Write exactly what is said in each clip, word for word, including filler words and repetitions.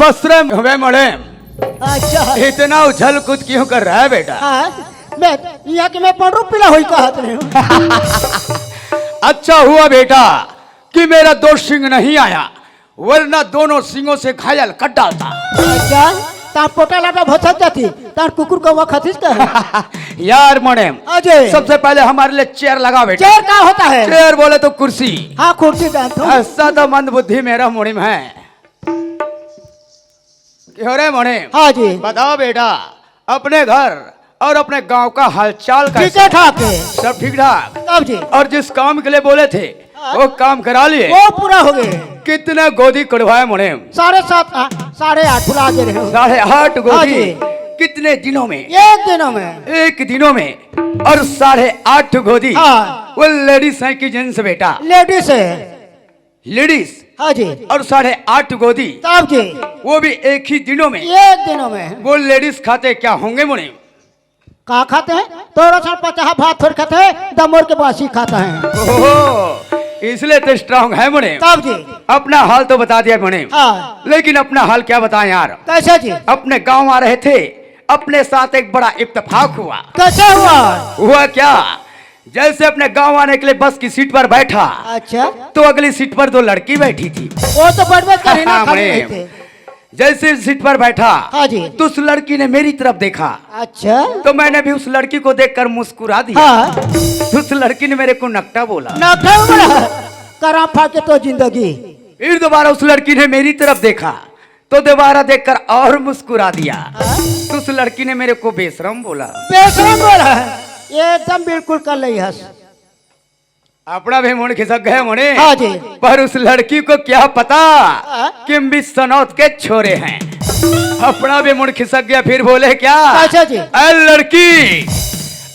आश्रम हवे मड़े। अच्छा। इतना उछल कूद क्यों कर रहा है बेटा? हाँ, मैं यहाँ के मैं पंडरू पीला होई कहत नहीं हूँ। अच्छा हुआ बेटा कि मेरा दो सिंह नहीं आया, वरना दोनों सिंहों से घायल कर डालता। अच्छा, तार पोटा लाटा भसक जाती, तार कुकुर कौवा खातीस का? यार मोड़े, अजय। सबसे पहले हमारे लिए चेयर लगा बेटा। चेयर का होता है? चेयर बोले तो कुर्सी। हाँ, कुर्सी जानता हूँ। ऐसा तो मंद बुद्धि मेरा मुड़िम है। क्यों रे मोड़िम? हाँ जी। बताओ बेटा, अपने घर और अपने गांव का हालचाल ठीक कैसा? है, ठाक है। सब ठीक ठाक। तब जी। और जिस काम के लिए बोले थे, हाँ। वो काम करा लिए? वो पूरा हो गए। कितने गोदी कढ़वाए मोड़िम? साढ़े सात, आ, साढ़े आठ भुला गए रहे। साढ़े आठ हाँ गोदी। जी। कितने दिनों में? एक दिनों में। एक दिनों में। और साढ़े आठ गोदी। हाँ। वो लेडीज है कि जेंट्स बेटा? लेडीज है। लेडीज। हाँ जी। और साढ़े आठ गोदी। तब जी। वो भी एक ही दिनों में। एक दिनों में। वो लेडीज खाते क्या होंगे मोड़िम? का खाते हैं? तोरा साथ पचाहा भात थोड़ी खाते हैं, दमोर के बासी खाते हैं। ओहो, इसलिए तो स्ट्रांग है मोड़िम। तब जी। अपना हाल तो बता दिया मोड़िम। हाँ। लेकिन अपना हाल क्या बताएं यार? कैसे जी? अपने गांव आ रहे थे, अपने साथ एक बड़ा इत्तेफाक हुआ। कैसे हुआ? हुआ क्या, जैसे अपने गांव आने के लिए बस की सीट पर बैठा, अच्छा। तो अगली सीट पर दो लड़की बैठी थी। वो तो बड़बड़ करी ना, हाँ, खाली मोड़िम। रहते। जैसे सीट पर बैठा, हाँ जी। तो उस लड़की ने मेरी तरफ देखा। अच्छा। तो मैंने भी उस लड़की को देखकर मुस्कुरा दिया। हाँ। तो उस लड़की ने मेरे को नकटा बोला। नकटा बोला? करा फाके तो जिंदगी। फिर दोबारा उस लड़की ने मेरी तरफ देखा, तो दोबारा देखकर और मुस्कुरा दिया। हाँ? तो उस लड़की ने मेरे को बेशरम बोला। बेशरम बोला? एकदम बिल्कुल कर लई हस। अपना भी मुड़ खिसक गए मोड़िम। हाँ जी। पर उस लड़की को क्या पता हाँ? कि हम भी सनौत के छोरे हैं। अपना भी मुड़ खिसक गया, फिर बोले क्या? अच्छा जी। ए लड़की,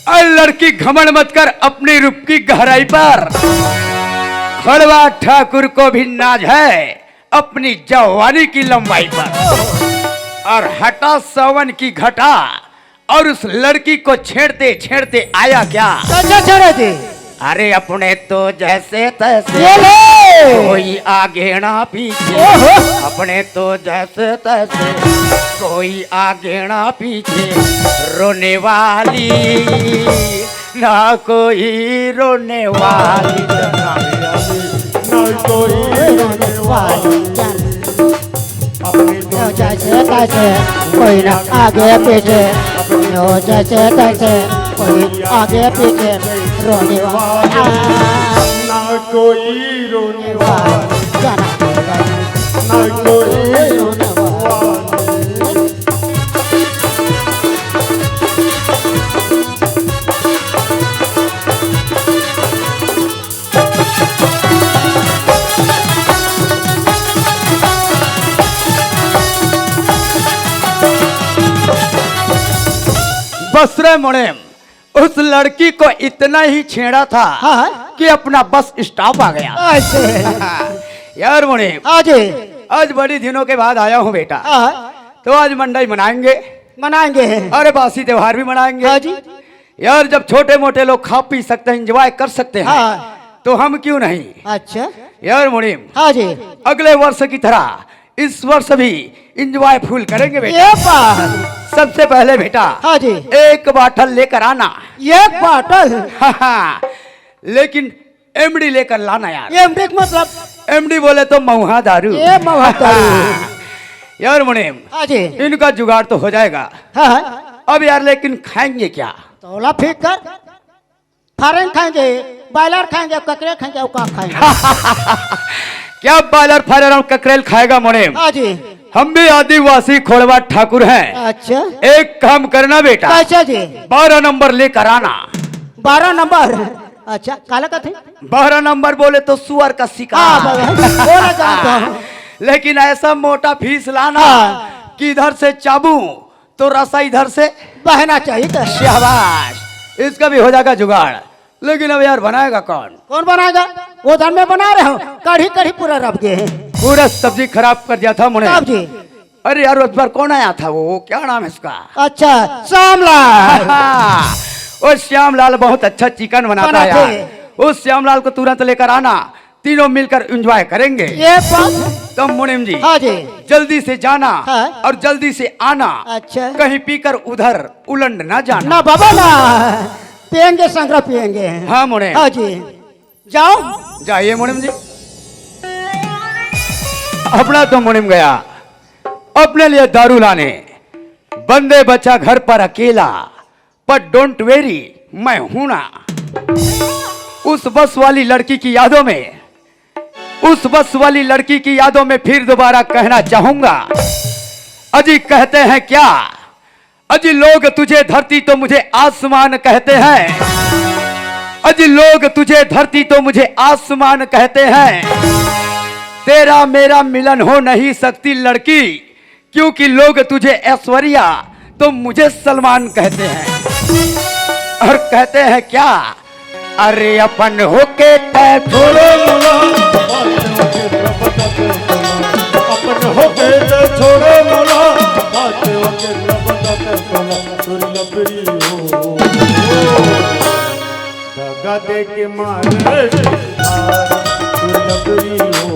ए लड़की, घमंड मत कर अपनी रूप की गहराई पर। खोड़वा ठाकुर को भी नाज है अपनी जवानी की लंबाई पर। और हटा सावन की घटा और उस लड़की को छेड़ते छेड़ते आया क्या? कैसे छेड़े थे? अरे अपने तो जैसे तैसे ये ले। कोई आगे ना पीछे। ओहो। अपने तो जैसे तैसे कोई आगे ना पीछे। रोने वाली ना कोई रोने वाली। ना कोई रोने वाली। अपनी तो जैसे तैसे कोई ना आगे पीछे। अपनी तो जैसे तैसे कोई आगे पीछे। रोने वाला ना कोई रोने वाला। ना कोई रोने वाला। बस रे मोड़िम, उस लड़की को इतना ही छेड़ा था हाँ, हाँ। कि अपना बस स्टॉप आ गया। ऐसे। यार मोड़िम, हाँ जी। आज बड़ी दिनों के बाद आया हूँ बेटा, हाँ। तो आज मंडई मनाएंगे। मनाएंगे। अरे बासी त्योहार भी मनाएंगे। हाँ जी। यार जब छोटे मोटे लोग खा पी सकते हैं, एंजॉय कर सकते हैं, हाँ। तो हम क्यों नहीं? अच्छा। यार मोड़िम, हाँ जी। अगले वर्ष की तरह इस वर्ष भी एंजॉय फुल करेंगे बेटा। ये बात। सबसे पहले बेटा हाँ जी। एक बाटल लेकर आना। एक बाटल? हाँ, हाँ। लेकिन एमडी लेकर लाना यार। एमडी का मतलब? एमडी बोले तो महुआ दारू। ये महुआ दारू। यार मोड़िम, हाँ जी। इनका जुगाड़ तो हो जाएगा। हाँ, हाँ। अब यार लेकिन खाएंगे क्या? तोला फिकर। फारेन खाएंगे, बॉयलर खाएंगे, ककरे खाएंगे, और का खाएंगे? क्या बॉयलर फारेन और ककरेल खाएगा मोड़िम? हाँ जी। हम भी आदिवासी खोड़वा ठाकुर हैं। अच्छा। एक काम करना बेटा, कैसे जी? बारह नंबर लेकर आना। बारह नंबर? अच्छा, काला कथे? बारह नंबर बोले तो सुअर का शिकार। हाँ, बाबा, बोला जाता हूँ। लेकिन ऐसा मोटा फीस लाना हाँ। कि इधर से चाबू तो रसा इधर से बहना चाहिए तो। शाबाश, इसका भी हो जाएगा जुगाड़। लेकिन अब यार बनाएगा कौन? कौन बनाएगा? वो धन में बना रहे हो, कढ़ी कढ़ी पूरा रब गए हैं। पूरा सब्जी खराब कर दिया था मोड़िम। साहब जी। अरे यार, उस बार कौन आया था वो, वो क्या नाम है उसका? अच्छा, श्यामलाल। वो श्यामलाल बहुत अच्छा चिकन बनाता है बनाते यार। हैं। उस श्यामलाल को तुरंत लेकर आना। तीनों मिलकर एंजॉय करेंगे। ये बात। तो मुनीम जी, हाँ जी। जल्दी से जाना हाँ। और जल्दी से आना। अच्छा। कहीं पीकर उधर उलंड ना जाना। ना बाबा ना, पियेंगे संगरा पियेंगे। हाँ मुनीम। हाँ जी, जाओ। जाइए मुनीम जी। अपना तो मुनीम गया अपने लिए दारू लाने, बंदे बचा घर पर अकेला, पर डोंट वेरी, मैं हूं ना। उस बस वाली लड़की की यादों में, उस बस वाली लड़की की यादों में फिर दोबारा कहना चाहूंगा, अजी कहते हैं क्या, अजी लोग तुझे धरती तो मुझे आसमान कहते हैं, अजी लोग तुझे धरती तो मुझे आसमान कहते हैं। तेरा मेरा मिलन हो नहीं सकती लड़की, क्योंकि लोग तुझे ऐश्वर्या तो मुझे सलमान कहते हैं। और कहते हैं क्या, अरे अपन होके तय छोड़ो मोला, अपन होके तय छोड़ो मोला, दगा दे के मारे, तू लबरी हो।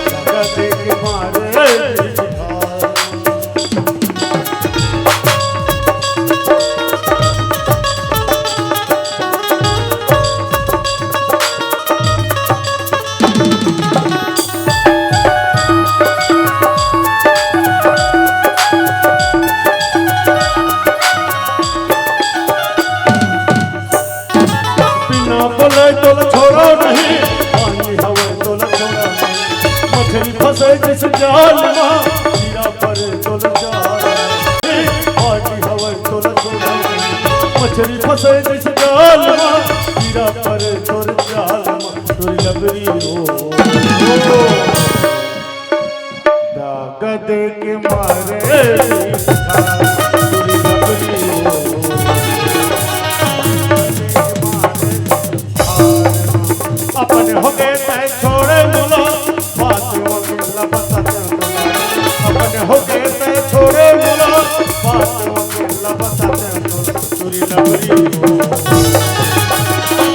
दगा दे के मारे, बिना बोले तोला छोड़ा नहीं, पानी हवे तोला छोड़ा नहीं। मछली फंसे जिस जाल मा, कीड़ा परे तोला जाल मा। पानी हवे तोला छोड़ा नहीं, मछली फंसे जिस जाल मा, कीड़ा परे तोला जाल मा। तोरी लबरी हो। दगा दे के मारे, तोरी लबरी हो। अपन होके तय छोड़े मोला, बात वगैरह बता दे मोला। अपन होके तय छोड़े मोला, बात वगैरह बता दे मोला। तोरी लबरी हो।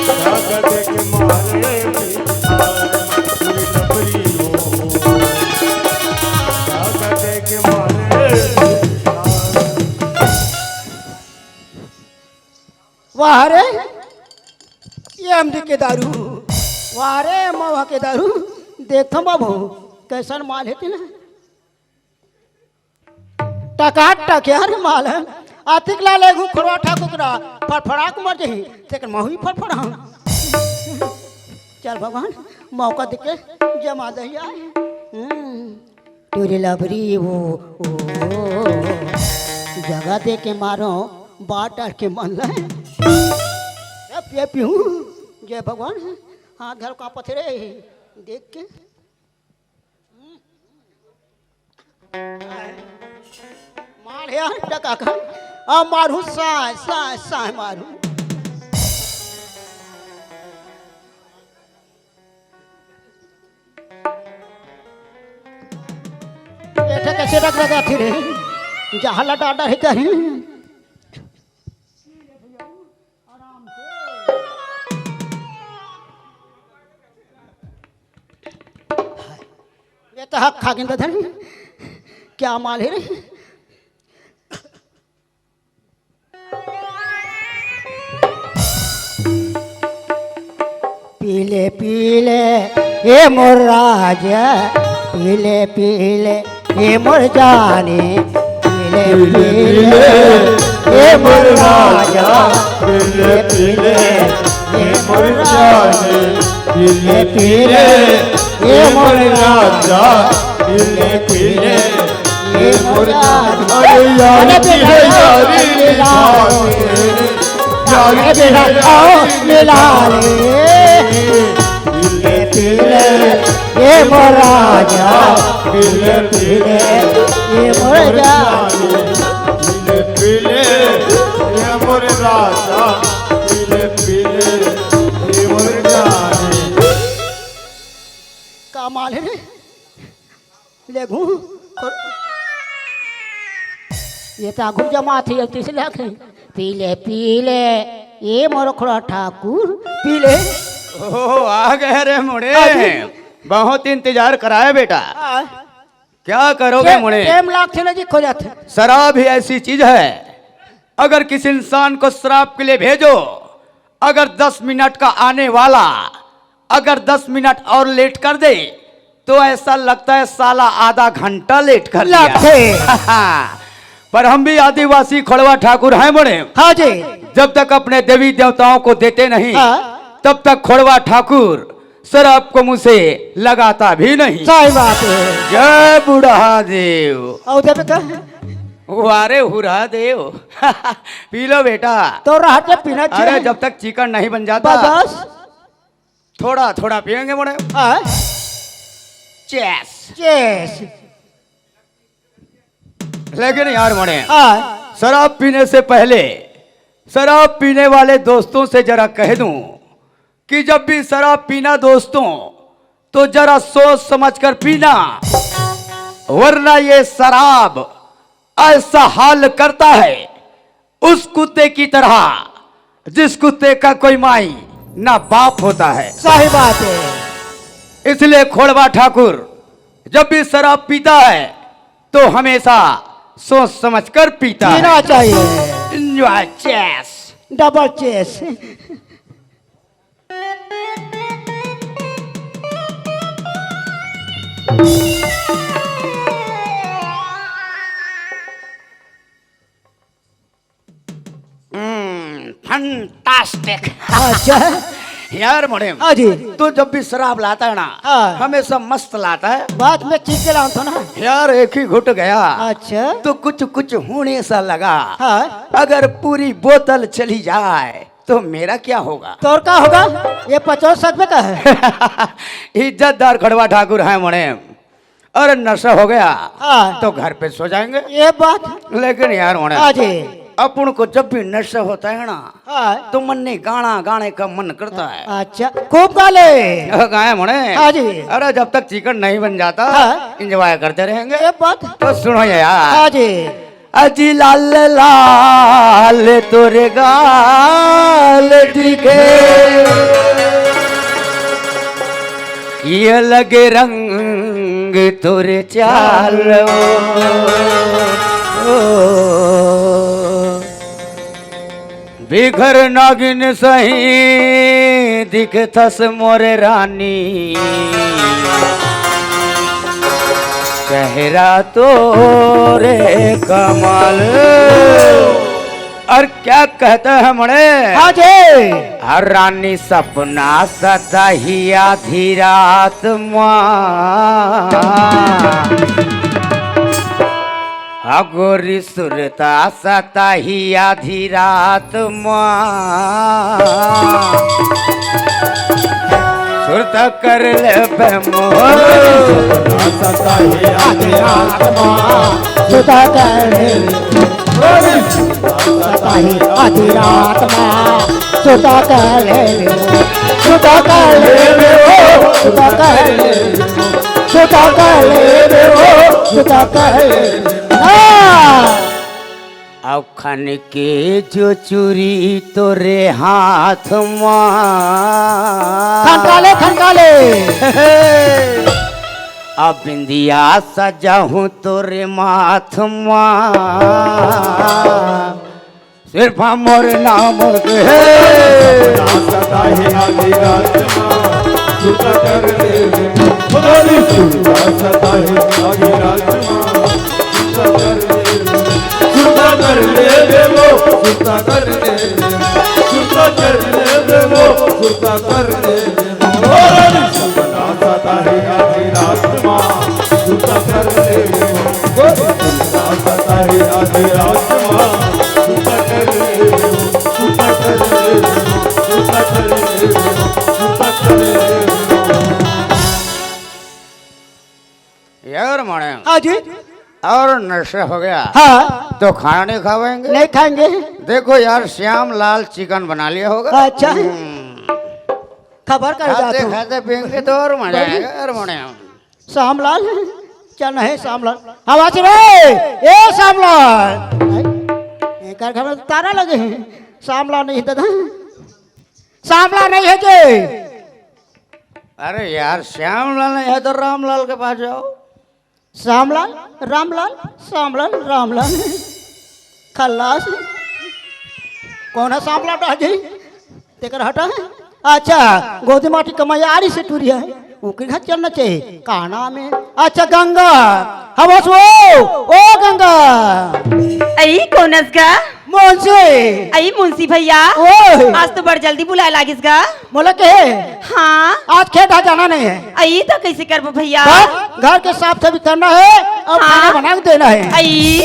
दगा दे के मारे, तोरी लबरी हो। दगा दे के मारे। वाह रे, ये एमडी के दारू, वाह रे, मवा के दारू। देखथन बाबू, कैसन माल हे तेला। टकाटक यार माल हे। अतिक ला लेगहूं खोरवा ठाकुर करा, फड़फड़ा के मर जाही, तेकर महूं फड़फड़ाहूं। चल भगवान, मौका देके जमा दही आए। हम्म। टूरी लबरी वो, ओ, जगह दे के मारो, बाटल के मन ले। ए, पिए पीहूं, जय भगवान, हाथ धर कांपत रे, देख के। मार यार, टका कर। आ मारू, साय, साय, साय मारू। बैठे कैसे रख लगा फिर? जहाँ लटा डर ही कहीं। ये तो हक खा गिन धन। क्या माल है रे? पीले पीले ए मोर राजा, पीले पीले ए मोर जानी, पीले पीले ए मोर राजा, पीले पीले ए मोर रानी, पीले पीले ए मोर राजा, पीले पीले ए मोर राजा। अरे यार, अरे बेटा, यारी निभावे। यार अरे बेटा, आओ मिला ले। पीले पीले ये मोर राजा, पीले पीले ये मोर राजा। पीले पीले ये मोर राजा, पीले पीले ये मोर रानी। का माल है रे? लेगू। ये तो आगू जमा थी, अब तीस लाख है। पीले पीले ये मोर खोड़ा ठाकुर, पीले। ओह, आ गए रे मुड़े। हाँ जी। बहुत इंतजार कराए बेटा। हाँ। क्या करोगे मुड़े? टेम लागथे ना जी, खो जाथे। शराब ही ऐसी चीज है, अगर किसी इंसान को शराब के लिए भेजो, अगर दस मिनट का आने वाला अगर दस मिनट और लेट कर दे तो ऐसा लगता है साला आधा घंटा लेट कर दिया। लगथे। पर हम भी आदिवासी खोड़वा ठाकुर हैं मुड़े। हाँ जी। जब तक अपने देवी देवताओं को देते नहीं, हाँ। तब तक खोड़वा ठाकुर शराब को मुंह से लगाता भी नहीं। सही बात है। जय बुढ़ा देव। और जब तक वारे हुरा देव। पी लो बेटा। तो राहत में पीना चाहिए। अरे, जब तक चिकन नहीं बन जाता, बस। थोड़ा थोड़ा पियेंगे मुड़े। हाँ। चेस। चेस। लेकिन यार मुड़े, हाँ। शराब पीने से पहले शराब पीने वाले दोस्तों से जरा कह दूं कि जब भी शराब पीना दोस्तों, तो जरा सोच समझ कर पीना, वरना ये शराब ऐसा हाल करता है उस कुत्ते की तरह, जिस कुत्ते का कोई माई ना बाप होता है। सही बात है। इसलिए खोड़वा ठाकुर जब भी शराब पीता है तो हमेशा सोच समझ कर पीता पीना है। चाहिए। Enjoy chess। Double chess। हम्म, फंटास्टिक। अच्छा। यार मुड़े, हाँ जी। तू जब भी शराब लाता है ना, हाँ। हमेशा मस्त लाता है। बात मैं चीख के लाता हूँ ना। यार, एक ही घुट गया, अच्छा। तो कुछ कुछ होने सा लगा। हाँ। अगर पूरी बोतल चली जाए तो मेरा क्या होगा? तोर का होगा? ये पचास सच में का है? इज्जतदार खोड़वा ठाकुर है मुड़े। अरे, नशा हो गया, हाँ। तो घर पे सो जाएंगे। ये बात। लेकिन यार मुड़े, हाँ जी। अपन को जब भी नशा होता है ना, हाँ। तो मन नहीं, गाना गाने का मन करता है। अच्छा, खूब गा ले। गाए मुड़े। हाँ जी। अरे, जब तक चिकन नहीं बन जाता, हाँ। Enjoy करते रहेंगे। ये बात। तो सुनो यार। हाँ जी। अजी लाल लाल तोरे गाल दिखे, ये लगे रंग तोरे चाल। ओ, ओ, बिघर नागिन सही दिखथस मोर रानी, चेहरा तोरे कमाल। और क्या कहता है मुड़े? हाँ जी। हर रानी सपना सदा ही आधी रात माँ, अगोरी सुरता सता ही आधी रात माँ। सुरता कर ले बे मोर। सता ही आधी रात माँ। सुरता कर ले। सता ही आधी रात माँ। सुरता कर ले। सुरता कर ले। सुरता कर ले। सुरता कर ले। सुरता कर ले। हाँ। अउ खन के जो चूरी तोरे हाथ मा। खनका ले, खनका ले। अब बिंदिया सजाहूँ तोरे माथ मा। सिर्फ मोर नाम के। सपना सता है आधी रात मा। सुता कर ले। बोली सुता सता है आधी रात मा। सुता कर ले। सुता कर ले वो, सुता कर ले। सुता कर ले वो, सुता कर ले। सपना सता है आधी रात मा। सुता कर ले वो। सपना सता है आधी रात मा। सुता कर ले वो, सुता कर ले वो, सुता कर ले वो, सुता कर ले वो। यार माने। हाँ जी। और नशा हो गया। हाँ। तो खाना नहीं खावेंगे? नहीं खाएंगे। देखो यार, श्याम लाल चिकन बना लिया होगा। अच्छा। हम्म। खबर कर खाते जाता हूँ। खाते पियेंगे तो और मजा भाई। आएगा यार माने। श्याम लाल, क्या नहीं श्याम लाल? आवाज रे, ए श्याम लाल। नहीं, एकर घर में तारा लगे हैं। श्याम लाल नहीं दादा। श्याम लाल नहीं है जी। अरे यार, श्यामलाल नहीं है तो रामलाल के पास जाओ। श्यामलाल, रामलाल, श्यामलाल, रामलाल। खल्लास। कौन है श्यामलाल राजी? तेकर हटा है। अच्छा, गोदी माटी कमैयारी से टूरी है, ओके घर चलना चाहिए। का नाम है? अच्छा, गंगा। हवस वो, ओ गंगा। अई, कोन अस गा? मुंशी। अई, मुंशी भैया। ओए। आज तो बड़ जल्दी बुलाए लागिस गा। मोला के? हाँ। आज खेत आ जाना नहीं है। अई, तो कैसे करबो भैया? बस घर के साफ सफाई करना है और हाँ। खाना बना के देना है। अई,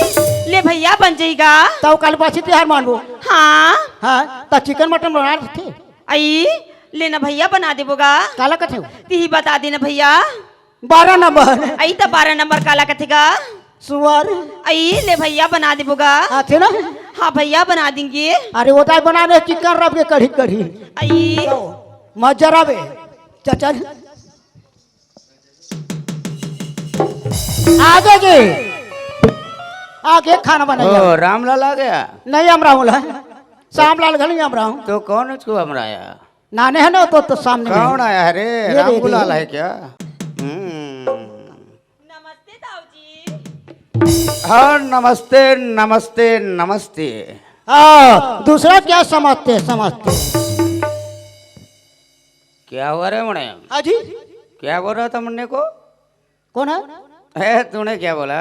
ले भैया, बन जाएगा। तब काली पाछी तिहार मानबो। हाँ। हाँ, त चिकन मटन बना देथे। अई, ले ना भैया, बना देबो गा। काला कथे हो? तिही बता दे ना भैया। बारह नंबर। अई, त बारह नंबर काला कथे गा? सुअर। अई, ले भैया, बना देबो गा। आथे ना? हाँ भैया, बना देंगे। अरे, वो तो बनाने चिकन रब के कढ़ी कढ़ी। अई। मजा रबे। चल, चल। आगे जी। आगे खाना बनाइए। ओ, रामलाल आ गया। नहीं, हम राहुल है। श्यामलाल घर नहीं, हम राहुल। तो कौन उसको हमराया? नाने है ना, तो, तो सामने में। कौन आया है रे? ये दे रामगुलाल दे। है क्या? हम्म। नमस्ते दाऊ जी। हाँ, नमस्ते, नमस्ते, नमस्ते। हाँ, दूसरा क्या समझते, समझते? क्या हुआ रे मुने? हाँ जी। क्या बोल रहा था मुन्ने को? कौन है? ए, तूने क्या बोला?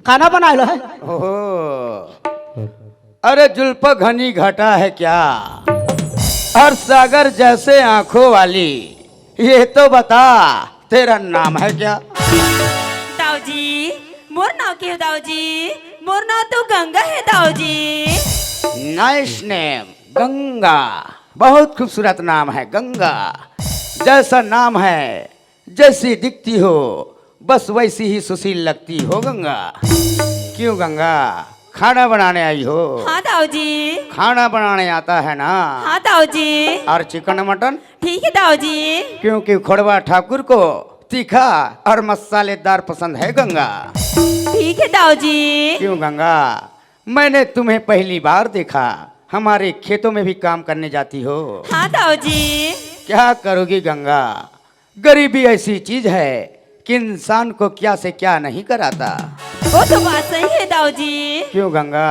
खाना बना लो है। ओहो। अरे जुल्फ घनी घटा है क्या? और सागर जैसे आंखों वाली, ये तो बता, तेरा नाम है क्या? दाऊ जी, मोर नाव के हो दाऊ जी? मोर नाव तो गंगा है दाऊ जी। नाइस नेम, गंगा। बहुत खूबसूरत नाम है गंगा। जैसा नाम है, जैसी दिखती हो, बस वैसी ही सुशील लगती हो गंगा। क्यों गंगा, खाना बनाने आई हो? हाँ दाऊ जी। खाना बनाने आता है ना? हाँ दाऊ जी। और चिकन मटन? ठीक है दाऊ जी। क्योंकि खोड़वा ठाकुर को तीखा और मसालेदार पसंद है गंगा। ठीक है दाऊ जी। क्यों गंगा, मैंने तुम्हें पहली बार देखा, हमारे खेतों में भी काम करने जाती हो। हाँ दाऊ जी। क्या करोगी गंगा, गरीबी ऐसी चीज है कि इंसान को क्या से क्या नहीं कराता। वो तो बात सही है दाऊ जी। क्यों गंगा,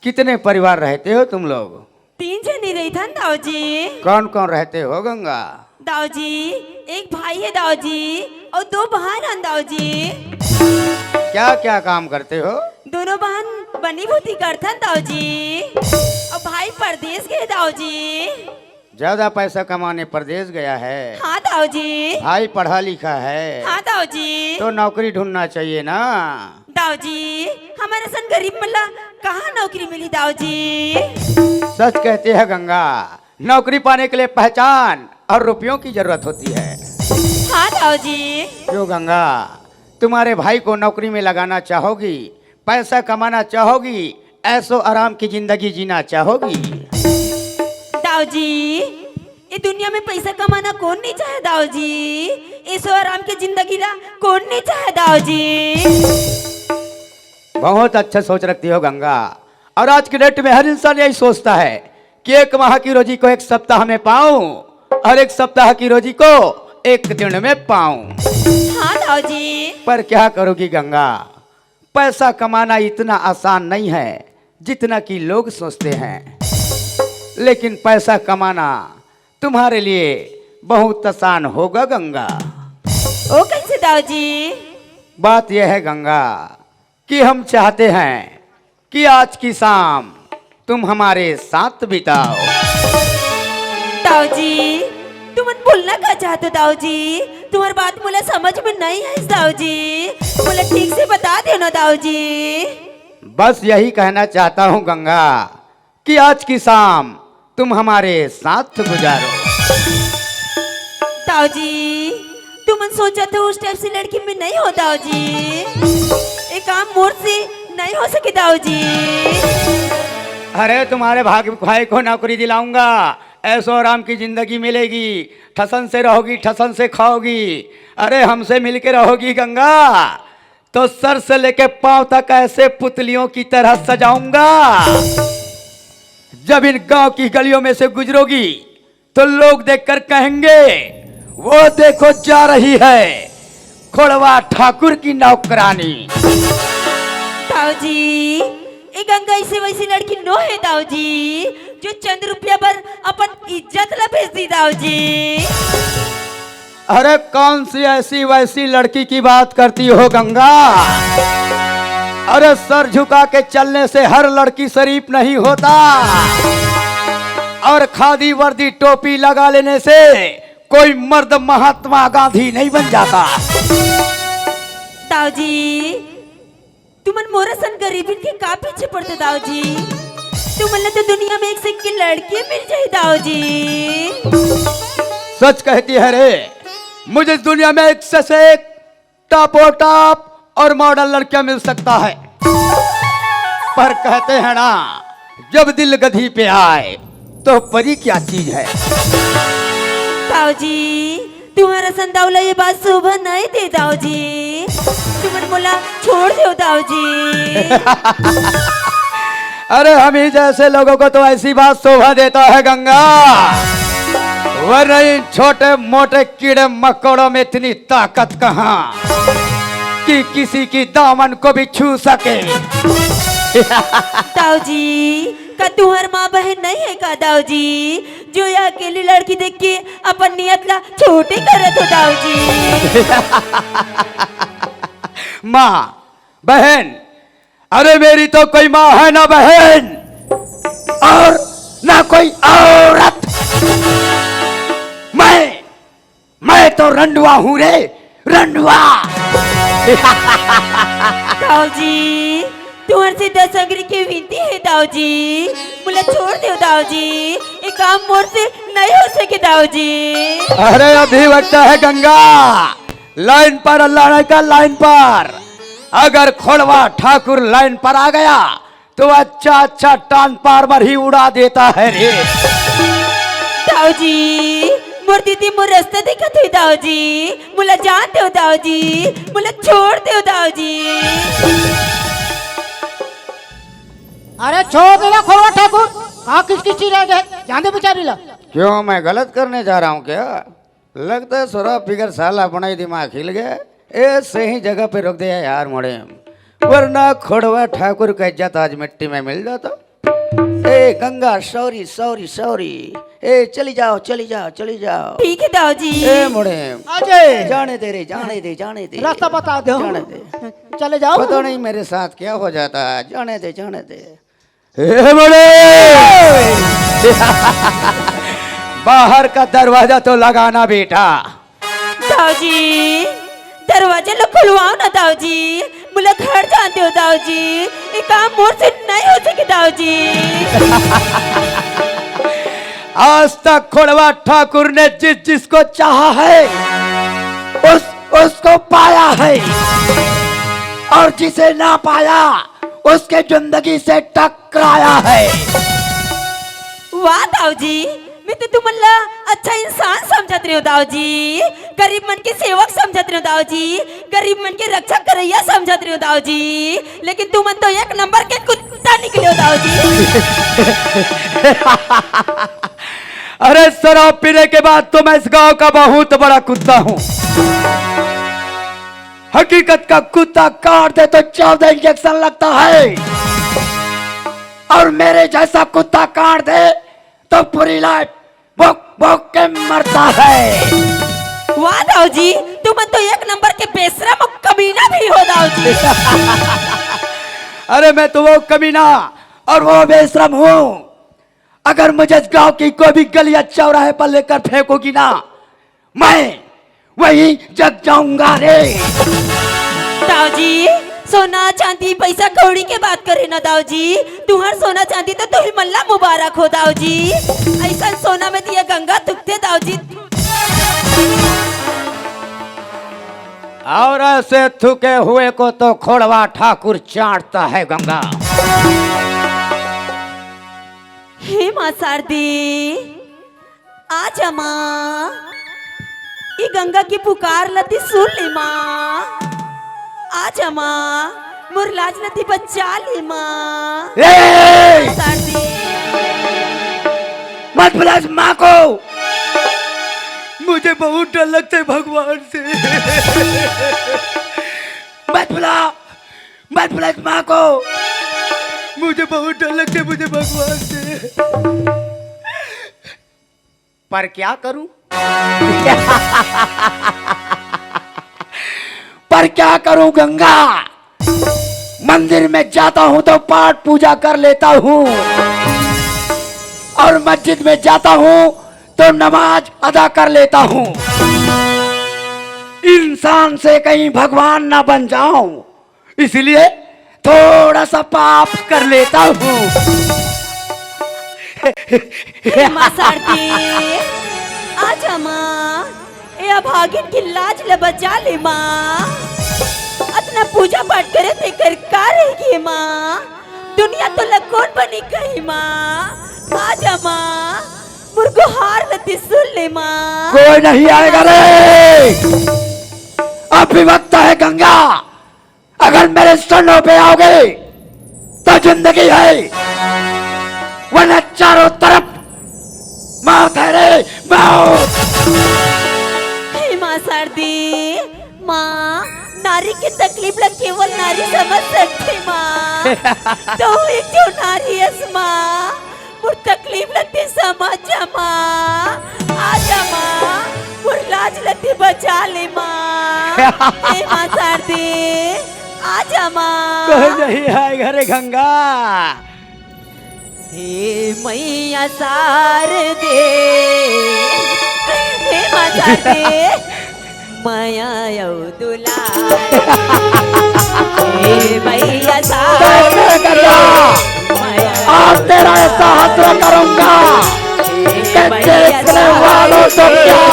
कितने परिवार रहते हो तुम लोग? तीन जनी रहिथन दाऊ जी। कौन कौन रहते हो गंगा? दाऊ जी, एक भाई है दाऊ जी, और दो बहन हन दाऊ जी। क्या क्या काम करते हो? दोनों बहन बनी भूती करथन दाऊ जी, और भाई परदेस गए दाऊ जी। ज्यादा पैसा कमाने परदेस गया है? हाँ दाऊ जी। भाई पढ़ा लिखा है? हाँ दाऊ जी। तो नौकरी ढूंढना चाहिए ना। दाऊ जी, हमर असन गरीब मन ला कहाँ नौकरी मिली दाऊ जी? सच कहते हैं गंगा, नौकरी पाने के लिए पहचान और रुपयों की जरूरत होती है। हाँ दाऊ जी। क्यों गंगा, तुम्हारे भाई को नौकरी में लगाना चाहोगी, पैसा कमाना चाहोगी, ऐशो आराम की जिंदगी जीना चाहोगी? दाऊ जी, ये दुनिया में पैसा कमाना कौन नहीं चाहे दाऊ जी? ऐशो आराम की जिंदगी ला कौन नहीं चाहे दाऊ जी? बहुत अच्छा सोच रखती हो गंगा। और आज की डेट में हर इंसान यही सोचता है कि एक माह की रोजी को एक सप्ताह में पाऊं और एक सप्ताह की रोजी को एक दिन में पाऊं। हाँ दाऊ जी। पर क्या करोगी गंगा, पैसा कमाना इतना आसान नहीं है जितना कि लोग सोचते हैं। लेकिन पैसा कमाना तुम्हारे लिए बहुत आसान होगा गंगा। ओ कैसे दाऊ जी? बात यह है गंगा कि हम चाहते हैं कि आज की शाम तुम हमारे साथ बिताओ। दाऊ जी, तुमन बोलना का चाहते हो दाऊ जी? तुम्हारी बात मोला समझ में नहीं आई दाऊ जी, मोला ठीक से बता देना दाऊ जी। बस यही कहना चाहता हूँ गंगा, कि आज की शाम तुम हमारे साथ गुजारो। दाऊ जी, तुमन सोचत हो उस टाइप से लड़की में नहीं हो दाऊ जी, ये काम मोर से नहीं हो सके दाऊ जी। अरे तुम्हारे भाग भाई को नौकरी दिलाऊंगा, ऐशो आराम की जिंदगी मिलेगी, ठसन से रहोगी, ठसन से खाओगी। अरे हमसे मिलके रहोगी गंगा, तो सर से लेके पांव तक ऐसे पुतलियों की तरह सजाऊंगा। जब इन गांव की गलियों में से गुजरोगी तो लोग देखकर कहेंगे, वो देखो, जा रही है खोड़वा ठाकुर की नौकरानी। दाऊ जी, ये गंगा ऐसे वैसी लड़की नो हे दाऊ जी, जो चंद रुपया बर अपन इज्जत ला बेच दी दाऊ जी। अरे, कौन सी ऐसी वैसी लड़की की बात करती हो गंगा? अरे, सर झुका के चलने से हर लड़की शरीफ नहीं होता, और खादी वर्दी टोपी लगा लेने से कोई मर्द महात्मा गांधी नहीं बन जाता। दाऊ जी, तुमन मोर असन गरीबन के का पीछे पड़ते दाऊ जी? तुमन ला तो दुनिया में एक से एक लड़की मिल जाही दाऊ जी। सच कहती है रे, मुझे इस दुनिया में एक से एक टॉपो टॉप और मॉडल लड़कियां मिल सकता है, पर कहते हैं ना, जब दिल गधी पे आए तो परी क्या चीज है। दाऊ जी, तुम्हारा संदावला ये बात शोभा नहीं दे दाऊ जी, तुमन मोला छोड़ दो दाऊ जी। अरे, हम ही जैसे लोगों को तो ऐसी बात शोभा देता है गंगा, वरना इन छोटे मोटे कीड़े मकोड़ों में इतनी ताकत कहाँ कि किसी की दामन को भी छू सके। दाऊ जी, का तुहर माँ बहन नहीं है का दाऊ जी, जो ये अकेली लड़की देख के अपन नियत ला छोटे करत हो दाऊ जी? माँ, बहन, अरे, मेरी तो कोई माँ है ना बहन, और ना कोई औरत। मैं मैं तो रंडवा हूँ रे, रंडवा। दाऊ जी, तुहर से दस अंगरी के विनती है दाऊ जी, मोला छोड़ दो दाऊ जी, ये काम मोर से नहीं हो सके दाऊ जी। अरे, अभी वक्त है गंगा, लाइन पर लड़ाई का, लाइन पर। अगर खोड़वा ठाकुर लाइन पर आ गया तो अच्छा अच्छा ट्रांसफार्मर ही उड़ा देता है रे। दाऊ जी, मोर दीदी मोर रास्ता देखत हुई दाऊ जी, मोला जान दो दाऊ जी, मोला छोड़ दो दाऊ जी। अरे छोड़ दे ला खोड़वा ठाकुर, का किस किस चीज रह गए, जान दे बेचारी ला। क्यों, मैं गलत करने जा रहा हूँ क्या? लगता है शराब पीकर साला अपना ही दिमाग हिल गया। ए, सही जगह पे रोक दिया यार मोड़े, वरना खोड़वा ठाकुर का इज्जत आज मिट्टी में मिल जाता। ए गंगा, सॉरी सॉरी सॉरी। ए, चली जाओ, चली जाओ, चली जाओ। ठीक है दाऊ जी। ए मोड़े, अजय, जाने दे रे, जाने दे, जाने दे। रास्ता बता दे। जाने दे। चले जाओ। पता नहीं मेरे साथ क्या हो जाता है, जाने दे, जाने दे। ए बड़े, बाहर का दरवाजा तो लगाना बेटा। दाऊ जी, दरवाजा ला खुलवाओ ना दाऊ जी, मोला घर जान दो दाऊ जी, ये काम मोर से नहीं हो सके दाऊ जी। आज तक खोड़वा ठाकुर ने जिस जिसको चाहा है, उस उसको पाया है, और जिसे ना पाया, उसके जिंदगी से टकराया है। वाह दाऊ जी, मैं तो तुमन ला अच्छा इंसान समझत रहे हो दाऊ जी, गरीब मन के सेवक समझत रहे हो दाऊ जी, गरीब मन के रक्षा करैया समझत रहे हो दाऊ जी, लेकिन तुमन तो एक नंबर के कुत्ता निकले हो दाऊ जी। अरे, शराब पीने के बाद तो मैं इस गांव का बहुत बड़ा कुत्ता हूँ। हकीकत का कुत्ता काट दे तो चौदह इंजेक्शन लगता है, और मेरे जैसा कुत्ता काट दे तो पूरी लाइफ भुक भुक के मरता है। वाह दाऊ जी, तुमन तो एक नंबर के बेशरम और कमीना भी हो दाऊ जी। अरे, मैं तो वो कमीना और वो बेशरम हूँ। अगर मुझे इस गांव की कोई भी गलियां चौराहे पर लेकर फेंकोगी ना, मैं वहीं जग जाऊंगा रे। दाऊ जी, सोना चांदी पैसा कौड़ी के बात करे ना दाऊ जी, तुहर सोना चांदी तो तुही मन ला मुबारक हो दाऊ जी। ऐसा सोना में दिया गंगा तुकते दाऊ जी। और ऐसे थूके हुए को तो खोड़वा ठाकुर चाटता है गंगा। हे माँ शारदी, आजा माँ, ई गंगा की पुकार ला ती सुन ले माँ। आजा माँ, मोर लाज ला ती बचा ले माँ। ए! शारदी। मत बुला इस माँ को। मुझे बहुत डर लगता है भगवान से। मत बुला, मत बुला इस माँ को। मुझे बहुत डर लगता है मुझे भगवान से। पर क्या करूं? पर क्या करूं गंगा? मंदिर में जाता हूं तो पाठ पूजा कर लेता हूं, और मस्जिद में जाता हूं तो नमाज अदा कर लेता हूं। इंसान से कहीं भगवान ना बन जाऊं, इसलिए थोड़ा सा पाप कर लेता हूं। हे माँ शारदे, आजा माँ, ए अभागिन के लाज ल बचा ले माँ। अतना पूजा पाठ करे तेकर का रह गे माँ? दुनिया तो ल कोन बनी कही माँ? आजा माँ, मोर गुहार ल ते सुन ले माँ। कोई नहीं आएगा रे, अभी वक्त है गंगा। अगर मेरे चरणों पे आओगे तो जिंदगी है, वरना चारों तरफ मौत है रे, मौत। हे माँ शारदे, माँ, नारी के तकलीफ ला केवल नारी समझ सकथे माँ। तो एक जो नारी अस माँ, मोर तकलीफ ला ते समझ जा माँ। आजा माँ, मोर लाज ला ते बचा ले माँ। हे माँ शारदे, आजा माँ। कोई नहीं आएगा रे गंगा। हे मैया शारदे, हे माँ शारदे, मया अउ दुलार। हे मैया शारदे, आज तेरा ऐसा हश्र करूंगा कि देखने वालों तो क्या,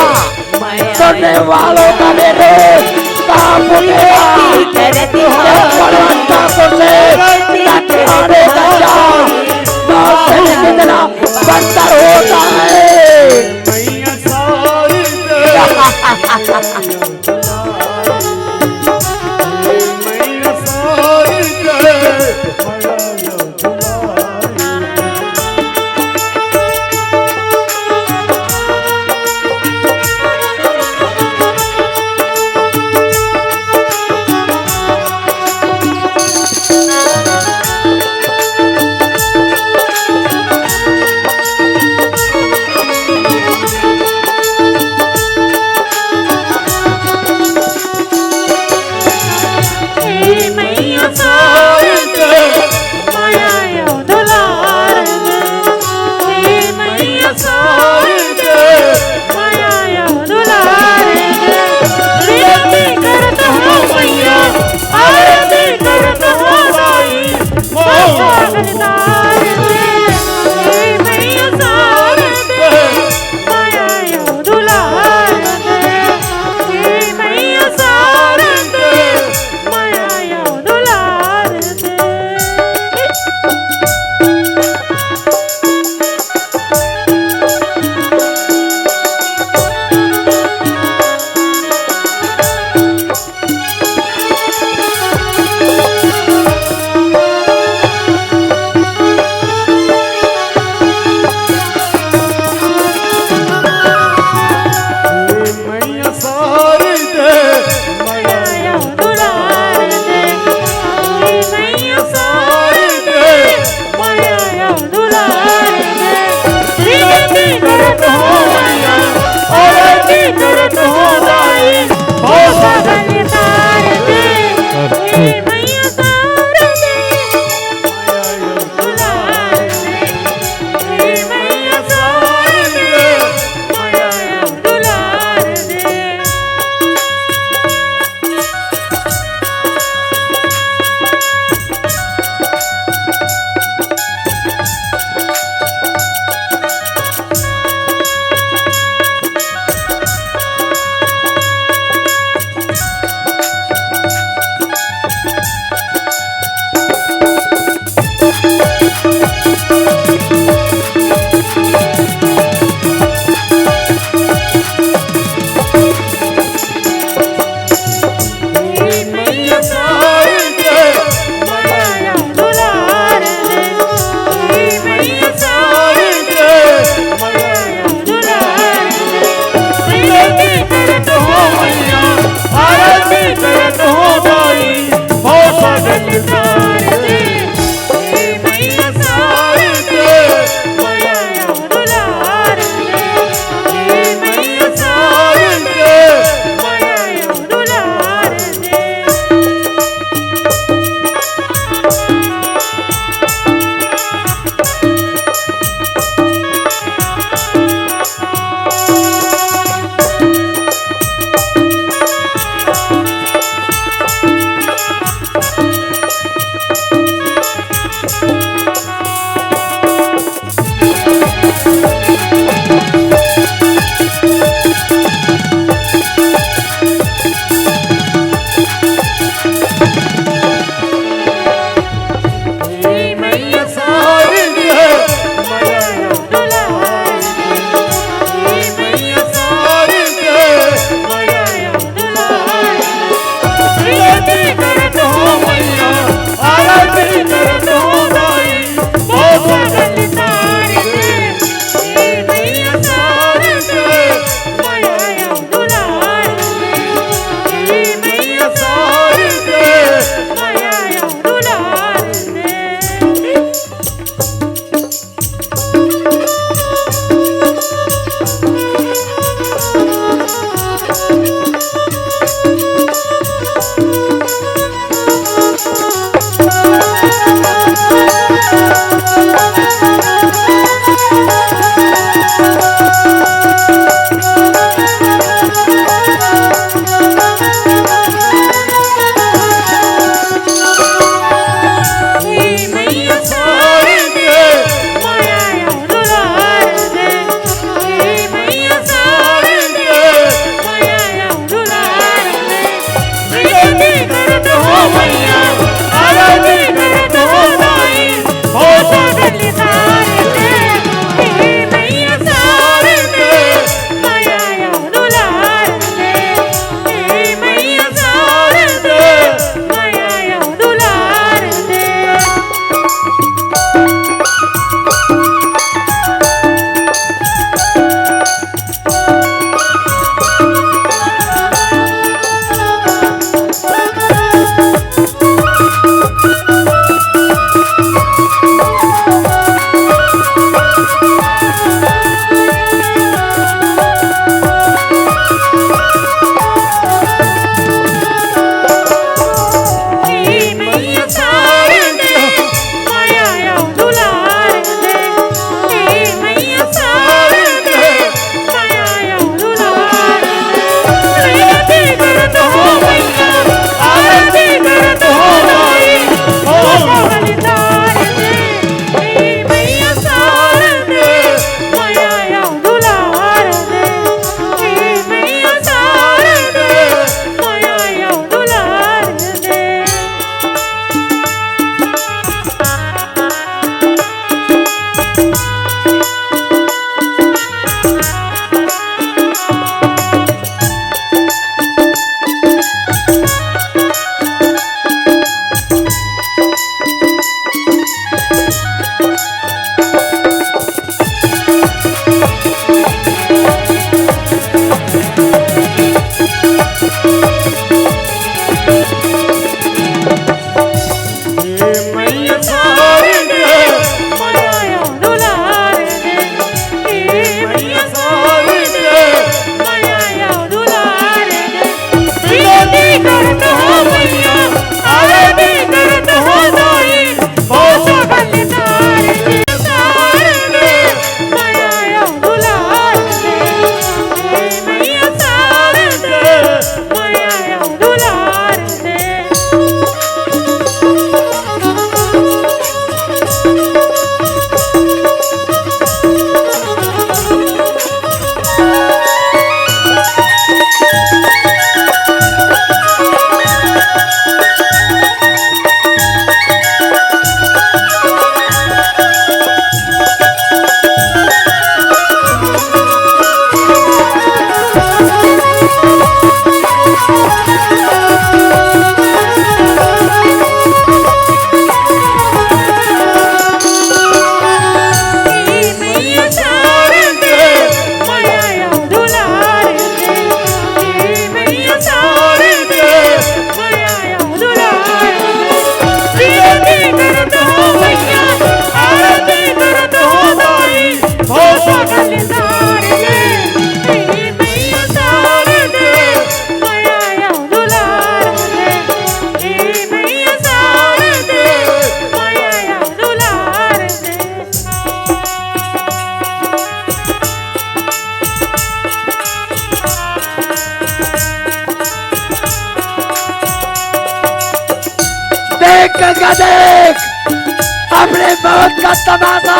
सुनने वालों का भी रोज काम उठेगा। जब बलवंत ठाकुर से लखन ने कहा, मौत से कितना बदतर होता है। अपनी मौत का तमाशा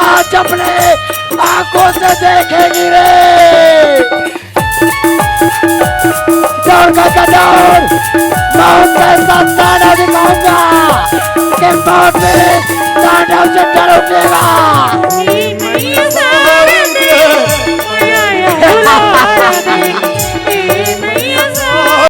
आज अपने आंखों से देखेगी रे। दौड़ का दौड़,